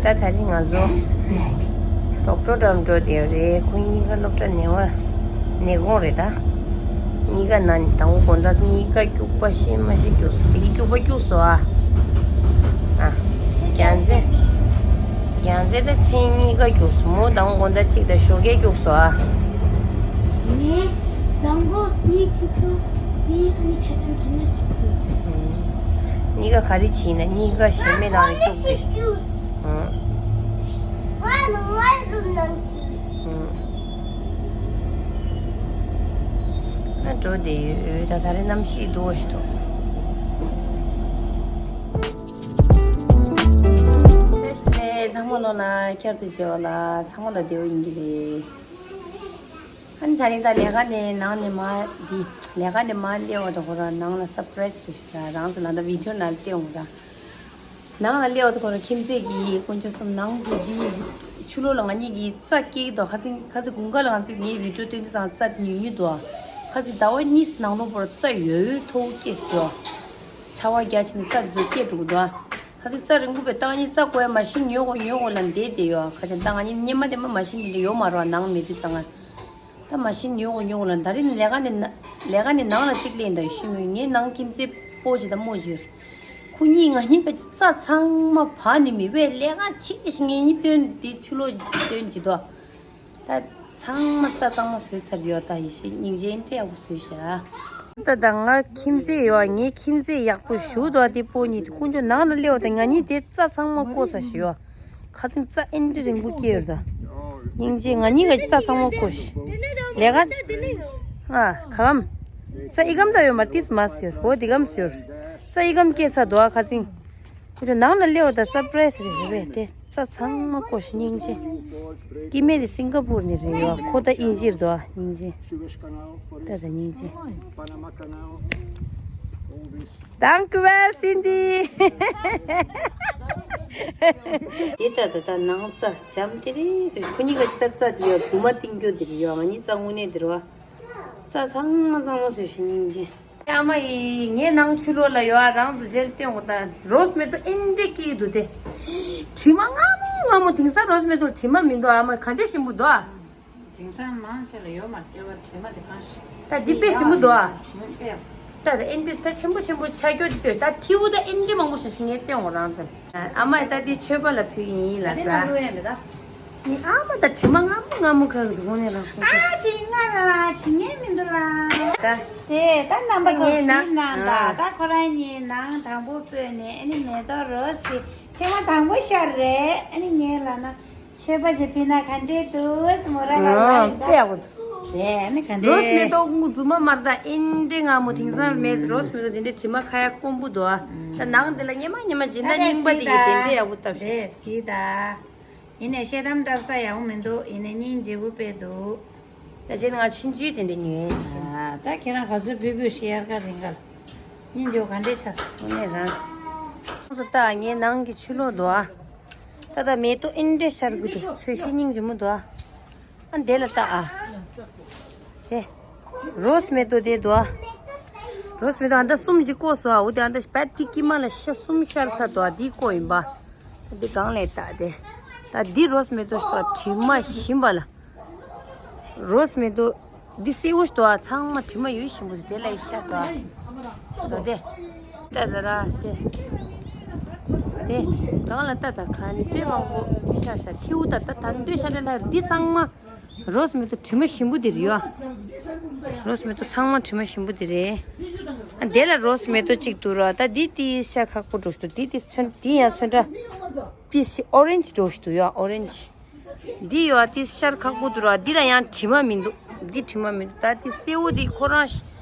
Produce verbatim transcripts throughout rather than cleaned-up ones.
ད་ད་རིང་ང་ཚོ་ཌོག་ཊར་འགྲོ་འགྲོ་བསྡད་ཡོད་རེད། ཁོང་གཉིས་ཀ་སློབ་གྲྭ་ནས་བ་ནས་དགོངས་རེད་ད། གཉིས་ཀ་ན་ནི་དང་པོ་དགོང་དག་གཉིས་ཀ་སྐྱུག་པ་ཤེས་མ་ཤེས་སྐྱུག་སོང་། དེ་གི་སྐྱུག་པ་སྐྱུག་སོང་ཨ། ཨ། རྒྱལ་མཚན། རྒྱལ་མཚན་ད་མཚན་གཉིས་ཀ་སྐྱུག་སོང་། མོ་དང་པོ་དགོང་དག་གཅིག་དང་ཞོགས་ཀས་སྐྱུག་སོང་ཨ། ངས་དང་པོ་གཉིས་སྐྱུག་སོང་། གཉིས་ཨ་ནི་ཆ་ཚང་ཐ་ན་སྐྱུག་སོང་། གཉིས་ཀ་ག་རེ་བྱས་ན་གཉིས་ཀ་ཞེ་མེད་ལངས་ནས་སྐྱུག་སོང་། ཨ། ཨ་འགྲོ་བསྡད་ཡོད། ད་ད་རེས་གནམ་གཤིས་སྡུག་ཞིག་འདུག་བཀྲ་ཤིས་བདེ་ལེགས། ཚང་མ་ལོ་ལ་བསྐྱར་དུ་མཇལ་བ་ལ་ཚང་མ་ལ་བདེ་པོ་ཡིན་གྱི་རེད། ཨ་ནི་ད་རིང་ད་ལས་ཀ་ནས་ནང་ནས་མར་འདི་ལས་ཀ་ནས་མར་སླེབས་པ་དང་ཁོ་རང་ནང་ལ་སར་པ་རའི་ཛི་རེད་ཤག་རང་ཚོ་ལ་ད་བི་ཌི་ཡོ་ནང་སླེབས་འོང་ར། ནང་ལ་སླེབས་པ་དང་ཁོ་རང་ཁྱིམ་མཚེས་ཀྱི་དཀོན་མཆོག་གསུམ། ནང་དུ་འདི་ཕྱི་ལོགས་ལ་ང་གཉིས་ཀྱིས་རྩྭ་སྐྱེལ་གྱི་འདུག་ཁ་སང་ཁ་སང་དགུན་ཁ་ལ་ང་ཚོས་ངའི་བི་ཌི་ཡོ་སྟོན་དུས་ཙང་རྩྭ་དེ་ཉུང་ཉུང་འདུག་ཁ་སང་ཟླ་བ་གཉིས་ནང་ལོགས་བར་རྩྭ་ཡོད་ཡོད་མཐོ་པོ་སྐྱེས་སོང་། ཆར་པ་རྒྱག་བྱས་ནས་རྩྭ་དེ་ཚོ་སྐྱེས་འགྲོ་གི་འདུག་ཁ་སང་རྩྭ་རིང་པོ་བས་ད་ངས་རྩྭ་བརྐོ་ཡ་མ་ཤི་ཉོ་དགོས་ཉོ་དགོས་ལབ་བསྡད་བསྡད་ཡོད། ཁ་སང་ད་ང་གཉིས་སྔོན་མ་དེ་མ་མ་ཤི་འདི་འདྲ་ཡོད་མ་རེད་བ། ནང་མེད་དུས་ཙང་ང་ད་མ་ཤི་ཉོ་དགོས་ཉོ་དགོས་ལབ། ད་རིང་ལས་ཀ་ནས་ན་ལས་ཀ་ནས་ནང་ལ་གཅིག་སླེབས་འདུག་ཤི་མོད་ངའི་ནང་ཁྱིམ་མཚེས་སྤོ་ཅིག་དང་རྨོ་ཅིག་ཡོད། ཁོ་གཉིས་ང་གཉིས་ཀ་རྩྭ་ཚང་མ་བར་ནས་མེད་པས་ལས་ཀ་ཆེ་ཞིག་ངེད་གཉིས་སྟོན་དེ་ཕྱི་ལོགས་སྟོན་གྱི་འདུག་ད་ཚང་མ་རྩྭ་གཙང་མ་བཟོས་ཚར་ཡོད། ད་ཡེ་ཤེས་སྙིང་རྗེ་འདྲ་ཡག་པོ་བཟོས་ཤག་ད་ད་ང་ཁྱིམ་མཚེས་ཡོད། ངའི་ཁྱིམ་མཚེས་ཡག་པོ་ཞུ་དོ། དེ་སྤོ་གཉིས་དེ་དཀོན་མཆོག་ནང་ལ་སླེབས་པ་དང་ང་གཉིས་དེ་རྩྭ་ཚང་མ་བརྐོས་ཚར་ཤག་ཡོད། ཁ་སང་རྩྭ་ཨེ་འདྲ་རིང་པོ་སྐྱེས་ཡོད་ད། སྙིང་རྗེ། ང་གཉིས་ཀ་རྩྭ་ཚང་མ་བརྐོས་ཤག་ལས་ཀ་ཨ་ག་གམ། རྩྭ་ཨི་གམ་ད་ཡོད་མ་ཏིས་མ་ཟེར། འོ་དེ་གམ་ཟེར། རྩྭ་ཨི་གམ་སྐྱེས་ཚར་འདུག་ཨ་ཁ་སང་། ཁོ་ཚོ་ནང་ལ་སླེབས་པ་ད་སར་པ་རའི་ཛི་རེད་རེད་པས། དེ་རྩྭ་ཚང་མ་བརྐོས་ཤག་སྙིང་རྗེ། སྐྱེ་དམན་དེ་སིང་ག་པུར་ནས་རེད་ཡོད། ཁོ་ད་དབྱིན་ཇིར་འདུག་ཨ་སྙིང་རྗེ། ད་ད་སྙིང་རྗེ། Danke well, Cindy. དེ་ལྟ་ད་ལྟ་ནང་རྩྭ་འཇམ་དེ་རེད་ཟེར། ཁོ་གཉིས་ཀ་ཅི་ལྟར་རྩྭ་དེ་ཡོད་རྫུན་མ་བཏིང་རྒྱུ་དེ་རེད་ཡོད། ང་གཉིས་རྩྭ་དངོས་གནས་དེ་རེད་བ། རྩྭ་ཚང་མ་གཙང་མ་བཟོས་ཤག་སྙིང་རྗེ། ཨ་མ་ཡིས་ངའི་ནང་ཕྱི་ལོགས་ལ་ཡོད་ཨ། རང་ཚོ་རྗེས་ལ་སྟོན་དགོས། ད་རོ་སི་མེ་ཏོག་ཨེ་འདྲས་སྐྱེས་འདུག་དེ། དྲི་མ་མངར་མོ་མངར་མོ། དེང་སང་རོ་སི་མེ་ཏོག་དྲི་མ་མི་འདུག་ཨ་མ་ག་འདྲས་ཞིམ་པོ་འདུག་ཨ། དེང་སང་མང་ཆེ་ལ་ཡོད་མ་རེད་པ། དྲི་མ་དེ་གང་ཞིག་ད་འདི་དཔེ་ཞིམ་པོ་འདུག་ཨ། ཨེ་ཡ། ད་ད་ཨེ་འདི་ད་ཆེན་པོ་ཆེན་པོ་ཆགས་རྒྱུ་དེ་ལྟོས། ད་ཐིའུ་ད་ཨེ་འདི་མང་པོ་ཞིག་ངས་སྟོན་འོ་རང་ཚོ། ཨ་མ་ད་འདི་མཆོད་པ་ལ་ཕུལ་གྱི་ཡིན་ལ་ཟ། ནི་ཨ་མ་ད་དྲི་མ་མངར་མོ་མངར་མོ་ཁ་གི་འདུག་ཁོང་ནས་རང་ཁོང་ཚོ། ཨ་ཅི་ང་ར་ཅི་ངས་མི་འདུག་ལ། ད་དེ་ད་རྣམ་པ་ཚོ་ངས་ན་གཟིགས་གནང་ད། ཨ། ད་ཁོ་རང་གཉིས་ནང་དང་པོ་སྤོས་ནས་ཨ་ནི་མེ་ཏོག་རོ་སི་ཐེངས་མ་དང་པོ་ཤར་རེད། ཨ་ནི་ངས་ལ་ན། མཆོད་པ་ཞིག་ཕུལ་ན་ག་འདྲས་འདུག་མོ་ར་ལ་ཨ་ཡིན་ད། དཔེ་ཡག་པོ་འདུག་དེ་ནི་ག་འདྲས། རོ་སི་མེ་ཏོག་ངུ་རྫུན་མ་མར་ད་ཨེ་འདྲས་མངར་མོ། དེང་སང་མེད་རོ་སི་མེ་ཏོག་དེ་འདྲས་དྲི་མ་ཁ་ཡ་དཀོན་པོ་འདུག་ཨ། ད་ནང་དེ་ལ་ཉི་མ་ཉི་མ་སྦྱིན་ད་རྙིང་པ་དེ་ཡི་དེ་འདྲས་ཡག་པོ་བཏབ་ཤག་དེ་སི་ད། ཡིན་ནས་ཤེལ་དམ་བཏབ་ས་ཡག་པོ་མི་འདུག་ཡིན་ནས་སྙིང་རྗེ་པོ་དཔེ་འདུག་ད་ཅེ་ན་ང་ཕྱིན་ཅི་དེ་འདྲས་ཉོས་ཡིན་ད་ཅེ་ན། ད་ཁྱེད་རང་ག་ཚོད་བུ་བུ་ཤི་ཡར་ཀ་རིང་ག་ལ། སྙིང་རྗེ་པོ་ག་འདྲས་ཆགས་སོང་ནས་རང་། ད་ངའི་ནང་གི་ཕྱི་ལོགས་འདུག་ཨ། ད་ལྟ་མེ་ཏོག་ཨེ་འདྲས་ཤར་གི་འདུག་ཚོས་གཞི་སྙིང་རྗེ་མོ་འདུག་ཨ། ཨ་འདི་ལ་ལྟ་ཨ། དེ། རོ་སི་མེ་ཏོག་དེ་འདུག་ཨ། རོ་སི་མེ་ཏོག་ཨ་འདི་གསུམ་ཅིག་བརྐོས་སོང་ཨ། འོ་དེ་ཨ་འདི་བད་དེ་དཀྱིལ་མ་ལ་ཤ་གསུམ་ཤར་ཚར་འདུག་ཨ། འདི་བརྐོས་ཡིན་པ། ད་འདི་སྒང་ལ་ལྟ་དེ། ད་འདི་རོ་སི་མེ་ཏོག་ཞིག་འདུག་ཨ། དྲི་མ་ཞིམ་པ་ལ། རོ་སི་མེ་ཏོག་འདི་སེར་པོ་ཞིག་འདུག་ཨ། ཚང་མ་དྲི་མ་ཡོད་ཞིམ་པོ་འདུག་དེ་ལ་ཡི་ཤ་འདུག་ཨ། འདུག་དེ། ལྟ་ད་ར་དེ། དེ། གང་ལ་ལྟ་ད་ག་འདི་མང་པོ་ཤ་ཤ་ཐིའུ་ད་ད་ད་འདོད་ཤ་ལེ་ལ་འདི་ཚང་མ་རོ་སི་མེ་ཏོག་དྲི་མ་ཞིམ་པོ་འདི་རེད་ཡོད་ཨ། རོ་སི་མེ་ཏོག་ཚང་མ་དྲི་མ་ཞིམ་པོ་འདི་རེད། ཨ་དེ་ལ་རོ་སི་མེ་ཏོག་གཅིག་འདུག་ར། ད་འདི་ཏི་ཤ་ཁག་པོ་འགྲོ་ཞིག་འདུག་འདི་ཏི་ཚོན་འདི་ཡང་ཚོན་ཁྲ་ཏི་ཤ་ཨོ་རེན་ཇི་འགྲོ་ཞིག་འདུག་ཡོད་ཨ། ཨོ་རེན་ཇི། འདི་ཡོད་ཨ། ཏི་ཤར་ཁག་པོ་འདུག་ར། འདི་ལ་ཡང་དྲི་མ་མི་འདུག་འདི་དྲི་མ་མི་འདུག་ད་འདི་སེར་པོ་འདི་ཁོ་རང་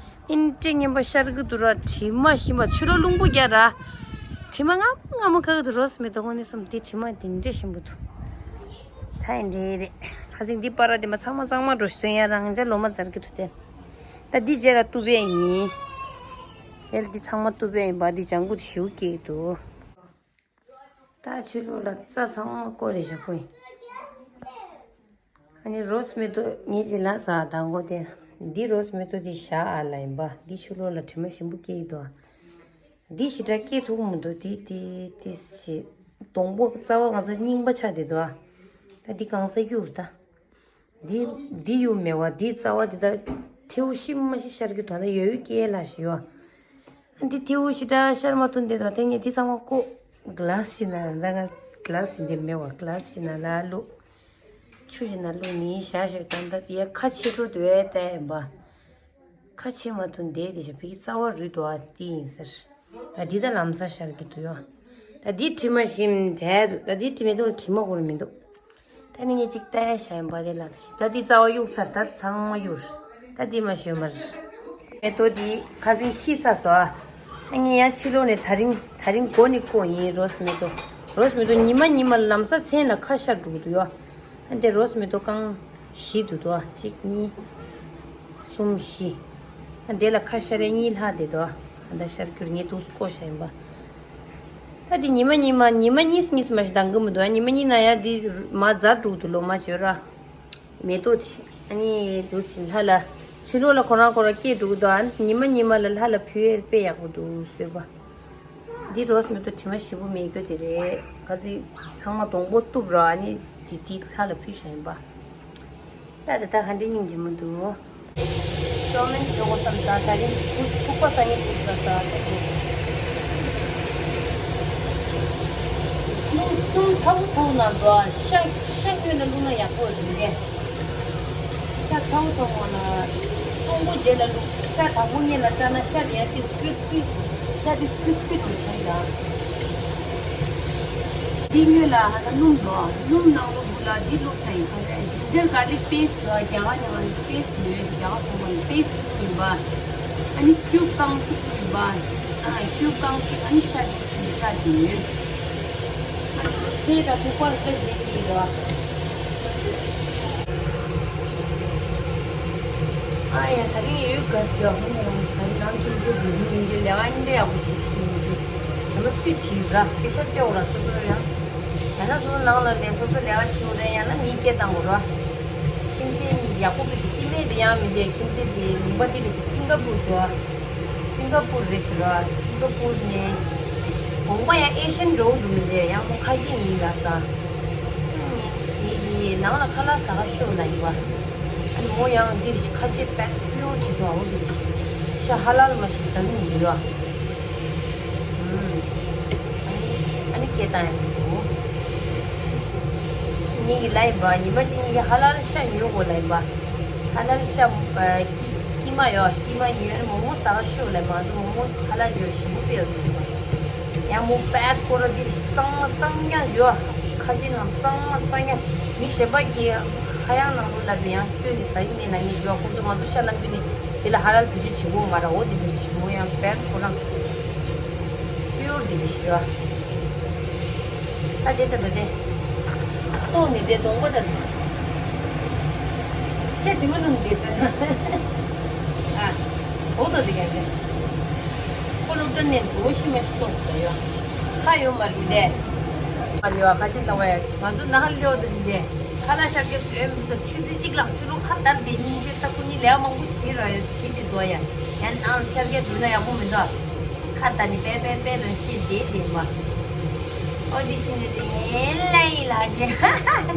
ཨིན་ཏྲེ་ངན་པ་ཤར་གི་འདུག་ར། དྲི་མ་ཞིམ་པ་ཕྱི་ལོགས་རླུང་བུ་རྒྱག་ར། དྲི་མ་མངར་མོ་མངར་མོ་ཁ་གི་འདུག་རོ་སི་མེ་ཏོག་དངོས་གནས་སོམ། འདི་དྲི་མ་འདི་འདྲ་ཞིམ་པོ་འདུག་ད་ཡིན་འདྲ་རེད། ཁ་སང་འདི་པར་ར་འདི་མ་ཚང་མ་གཙང་མ་འགྲོ་ཞིག་སོང་ཡ། རང་ཅག་ལོ་མ་ཛར་གི་འདུག་དེ། ད་འདི་རྗེས་ལ་ཏུ་བེ་ཡིན། དེ་ལ་འདི་ཚང་མ་ཏུ་བེ་ཡིན་པ། འདི་ལྗང་གུ་དེ་ཞུ་སྐྱེས་འདུག་ད་ཕྱི་ལོགས་ལ་རྩྭ་ཚང་མ་བརྐོས་རེད་བཞག་གོ་ཡིན། ཨ་ནི་རོ་སི་མེ་ཏོག་ངས་ཅིག་ལ་ཟ་དང་གོ་དེ། འདི་རོ་སི་མེ་ཏོག་འདི་བཞག་ཨ་ལ་ཡིན་པ། འདི་ཕྱི་ལོགས་ལ་དྲི་མ་ཞིམ་པོ་སྐྱེ་ཡི་འདུག་ཨ། འདི་ཞེ་དྲག་སྐྱེ་ཐུབ་མི་འདུག་འདི་འདི་འདི་ཞེ་ སྡོང་པོ་རྩ་བ་གང་ས་རྙིང་པ་ཆགས་བསྡད་འདུག་ཨ། ད་འདི་གང་ས་གཡུག་རེད་ད། འདི་འདི་གཡུག་མེད་བ་འདི་རྩ་བ་འདི་ད། ཐེའུ་ཤི་མ་ཤི་ཤར་གི་དོ་ན་ཡོད་ཡོད་སྐྱེ་ལ་ཞིག་ཡོད། འདི་ཐེའུ་ཤི་ད་ཤར་མ་ཐུན་འདི་དོ་དེ་ངས་འདི་ཚང་མ་ཀོ། ག་ལ་སི་ཞིག་ན་ད་ང་ག་ལ་སི་དེ་འདྲ་མེད་བ་ག་ལ་སི་ཞིག་ན་ལ་བླུག་ཆུ་ཞིག་ན་བླུག་ནི་ཤ་ཤོད་ད་ད་དེ་ཁ་ཕྱེ་འགྲོ་འདུག་ཨེ་ད་ཡིན་པ། ཁ་ཕྱེ་མ་ཐུབ་འདས་དེ་བཞིན་བི་གི་རྩ་བ་རུལ་འདུག་ཨ་དེ་ཡིན་ཟེར། ད་འདི་ད་ལམ་སང་ཤར་གི་འདུག་ཡོ། ད་འདི་དྲི་མ་ཞིམ་འདྲ་འདུག་ད་འདི་དྲི་མེད་འདུག་ལ་དྲི་མ་གོ་རུ་མི་འདུག་ད་ནི་ངས་ཅིག་ལྟ་ཡ་ཤ་ཡིན་པ་དེ་ལ་ད་འདི་རྩ་བ་གཡུག་ཚར་ད་ཚང་མ་གཡུག་ད་འདི་མ་ཞོན་མར། མེ་ཏོག་འདི་ཁ་སང་ཤི་ཚར་སོང་ཨ། ངས་ཡང་ཕྱི་ལོགས་ནས་ད་རིང་ད་རིང་མགོ་ནས་བསྐོ་ཡིན་རོ་སི་མེ་ཏོག་རོ་སི་མེ་ཏོག་ཉི་མ་ཉི་མ་ལམ་སང་མཚན་ལ་ཁ་ཤར་འགྲོ་གི་འདུག་ཡོ། ཨ་འདི་རོ་སི་མེ་ཏོག་རྐང་བཞི་འདུག་དོ། གཅིག་གཉིས། གསུམ་བཞི། ཨ་འདི་ལ་ཁ་ཤར་རེ་གཉིས་ལྷག་བསྡད་དོ། ཨ་འདི་ཤར་རྒྱུར་ངས་འདུག་བསྐོ་བཞག་ཡིན་པ། ཨ་འདི་ཉི་མ་ཉི་མ་ཉི་མ་གཉིས་གཉིས་མ་ཞིག་འདང་གི་མི་འདུག་ཨ་ཉི་མ་གཉིས་ན་ཡ་འདི་མ་ཛར་འགྲོ་འདུག་ལོ་མ་བྱོས་ར། མེ་ཏོག་དེ་ཨ་ནི་འདུག་ཅིང་ལྷ་ལ་ཕྱི་ལོགས་ལ་ཁོ་རང་ཁོ་རང་སྐྱེས་འགྲོ་གི་འདུག་ཨ་ཉི་མ་ཉི་མ་ལ་ལྷ་ལ་ཕུལ་ཡས་དཔེ་ཡག་པོ་འདུག་གསོལ་པ། འདི་རོ་སི་མེ་ཏོག་དྲི་མ་ཞིམ་པོ་མེད་རྒྱུ་དེ་རེད། ག་ཚི་ཚང་མ་སྡོང་པོ་གཏུབ་ར་ཨ་ནི་དེ་དེ་ལྷ་ལ་ཕུལ་བཞག་ཡིན་པ། ད་ད་ད་ག་འདྲའི་སྙིང་རྗེ་མོ་འདུག་ཅོ་མིན་ཟེར་གོ་བསམ་ས་ད་རིང་ཐུག་པ་ས་ནི་ཐུག་ས་ས་ད་དེ། རླུང་རླུང་ཚ་པོ་ཚ་པོ་ན་འགྲོ་ཨ་ཤ་ཤ་སྔོན་ལ་བླུགས་ན་ཡག་པོ་རེད་དེ། ཤ་ཚ་བོ་ཚ་བོ་ན། གཙང་པོ་རྗེས་ལ་བླུགས། ཤ་དང་པོ་ངེད་ལ་བཅག་ན་ཤ་དེ་ཡང་ཏིས་ཀྲིས་པི། ཤ་ཏིས་ཀྲིས་པི་དུ་ཆགས་ཡ། འདི་སྔོན་ལ་ཧ་ད་སྣུམ་འགྲོ། སྣུམ་ནང་ལོ་བུ་ལ་འདི་བླུགས་ཚ་ཡིན་ཁ་ཁ་ཇིན་ཇར་གར་ལིག་པེ་སི་རྒྱ་གར་ནང་ལ་པེ་སི་ཡོད། རྒྱ་གར་ཚོང་པ་ཡིན་པེ་སི་ཡིན་པ། ཨ་ནི་ཁྱུ་གང་ཁྱུ་ཡིན་པ། ཨ་ཁྱུ་གང་ཁྱུ་ཨ་ནི་ཤ་ཏིས་ཤ་དེ་ཡོད། ཚེ་དང་ཐུག་པར་སྐད་བྱེད་ཀྱི་རེད་བ། ཨ་ཡ་ད་རིང་ཡོད་ག་ཟེར་བ་ཧོན་ནས་རང་ད་རིང་རང་ཁྱིམ་མཚེས་དུ་ཡིན་ཡིན་གྱི་ལས་ཀ་ཡིན་འདྲ་ཡག་པོ་བྱེད་ཤེས་ཡིན་གྱི། ད་ལོ་སུས་བྱེད་ར་སྐད་ཆ་སྐྱོ་ར་སོ་སོ་ཡང་། ཡང་ན་སོ་སོ་ནང་ལ་ལས་སོ་སོ་ལས་ཀ་བྱེད་ར་ཡང་ན་མིའི་སྐད་བཏང་དགོས་ར། ཁྱིམ་མཚེས་ཡག་པོ་གི་སྐྱེ་དམན་དེ་ཡང་མི་འདུག་ཁྱིམ་མཚེས་དེ་ལུང་པ་དེ་ལ་ཞིག་སིང་ག་པུར་དུ། སིང་ག་པུར་རེད་ཤི་ར། སིང་ག་པུར་ནས། དགོངས་པ་ཡང་ཨེ་ཤན་འགྲོ་འདུག་མི་འདུག་ཡང་མོ་ཁ་ཆེ་ཡིན་ལ་ས། ངེད་ཀྱི་ནང་ལ་ཁ་ལག་ཟ་ག་ཤོག་ལ་ཡིན་པ། ཨ་ནི་མོ་ཡང་འདིར་ཤི་ཁ་ཆེ་པད་པིའུར་གྱི་དུ་འོ་འདིར་ཤི། ཤ་ཧ་ལ་ལ་མ་ཤི་ཟ་ནི་མི་འདུག་ཡ། ཨ་ནི་སྐད་བཏང་ཡང་མི་འདུག་ངེད་ཀྱི་ལ་ཡིན་པ་ཉི་མ་གཅིག་ངེད་ཀྱི་ཧ་ལ་ལ་ཤ་ཉོ་དགོས་ལ་ཡིན་པ། ཧ་ལ་ལ་ཤ་ཀི་ཀི་མ་ཡོད་ཀི་མ་ཉོས་ནས་མོ་མོ་ཟ་ག་ཤོག་ལ་མ་འདུག་མོ་མོ་ཧ་ལ་ལ་ཞོ་ཞིམ་པོ་སྤེལ་འདུག་ཡང་མོ་པད་ཀོ་ར་འདིར་ཤི་གཙང་མ་གཙང་རྐྱང་ཞོ། ཁ་ཆེ་ནང་གཙང་མ་གཙང་རྐྱང་། མི་གཞན་པ་གིས་ཧ་ཡང་ནང་ལོ་ལབ་པའི་ཡང་སྟོན་ནས་ཟ་ཡི་མེད་ན་ངས་ཞོ་ཁོང་ཚོ་ང་ཚོ་ཤ་ལམ་རྒྱུ་ནི་དེ་ལ་ཧ་ལ་ལ་བེད་སྤྱོད་བྱེད་དགོས་མ་ར། འོ་དེ་འདྲ་ཞིག་མོ་ཡང་བལ་ཁོ་རང་པིའུར་དེ་འདྲ་ཞིག་ཡོད། ད་དེ་ད་ད་དེ་ལྟོགས་ནས་དེ་གདོང་པ་ད་དེ་ཤ་དྲི་མ་ལུམ་དེ་ད་ཨ་འོ་ད་དེ་ག་དེ་ཁོ་སློབ་གྲྭ་ནས་འགྲོ་ཤི་མ་ཤི་ཏོག་ཟ་ཡོད། ཁ་ཡོད་མ་རེད་དེ་མ་རེད་བ། ཁ་ཆེ་ལྟ་བ་ཡ་ང་ཚོ་ནང་ལོག་ད་དེ་དེ། ཁ་ལག་ཤར་རྒྱག་བཟོས་མི་འདུག་ཆུ་ཚོད་གཅིག་ལྷག་ཕྱི་ལོགས་ཁ་བརྡར་བསྡད་སྙིང་རྗེ། ད་ཁོ་གཉིས་ལས་ཀ་མང་པོ་བྱེད་ར་ཡོད་བྱེད་དེ་འདུག་ཡ། ཡང་ནང་ལ་ཤར་རྒྱག་འགྲོ་ན་ཡག་པོ་མི་འདུག་ཁ་བརྡར་ནས་པེ་པེ་པེ་ལ་ཤེས་བསྡད་བསྡད་མ། ཨོ་དེ་བཞིན་དེ་དེ་ཡན་ལ་ཡིན་ལ་ཞེས་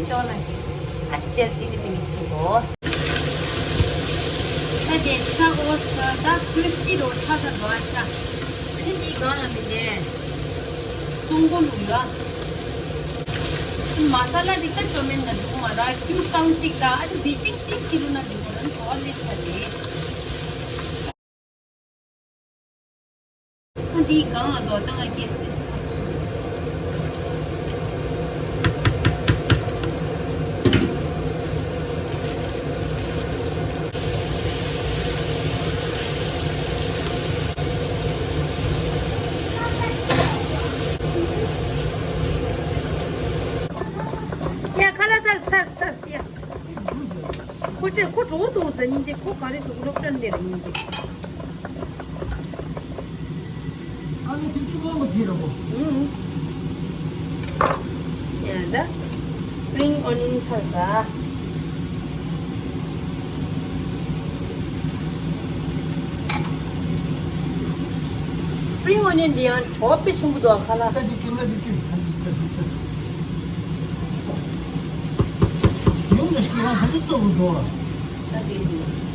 ཅོག་ལ་ཨ་ཅེར་དེ་དེ་དེ་མི་ཤེས་གོ། ད་དེ་ཤ་འོ་ད་ཁུ་སྐྱིད་འོ་ཆ་ཚ་འགྲོ་ཨ་ཤ། ཨ་ནི་འདི་སྒང་ལ་མི་བསྡད། སྲུང་པོ་ལུག་ཡ། མ་ས་ལ་འདི་ལྟ་ཅོ་མེན་ན་འདུག་མ་ར་ཁྱིའུ་རྐང་གཅིག་དང་ཨ་ནི་བི་ཅིང་གཅིག་ཅི་རུ་ན་འདུག་མ་ར་ནི་གོ་བ་ལེ་ཚ་རེད། ཨ་འདི་སྒང་ལ་འགྲོ་བཏང་ང་སྐྱེས་སྲིད། ཡ་ཁ་ལག་ཚར་ཚར་ཚར་ཡ། ཁོ་ཁྲེ་ཁོ་གྲོགས་འདུག་ཟ་སྙིང་རྗེ། ཁོ་ག་རེ་འདུག་སློབ་གྲྭ་འདིར་སྙིང་རྗེ། ཨ་ནི་དུས་ཚོད་མང་པོ་དེ་ར་གོ། ཡ་ད་སི་པི་རིང་ཨོ་ནི་ཡན་ཚར་ཟ། སི་པི་རིང་ཨོ་ནི་ཡན་འདི་ཡང་གྲོགས་དཔེ་ཆེན་པོ་འདུག་ཨ་ཁ་ལག་ད་འདི་ཀེམ་ར་འདི་ཀེམ་ད་འདི་ད་འདི་ད་ ཏོག་ཏོག་འགྲོ་བ། ད་དེ་འདུག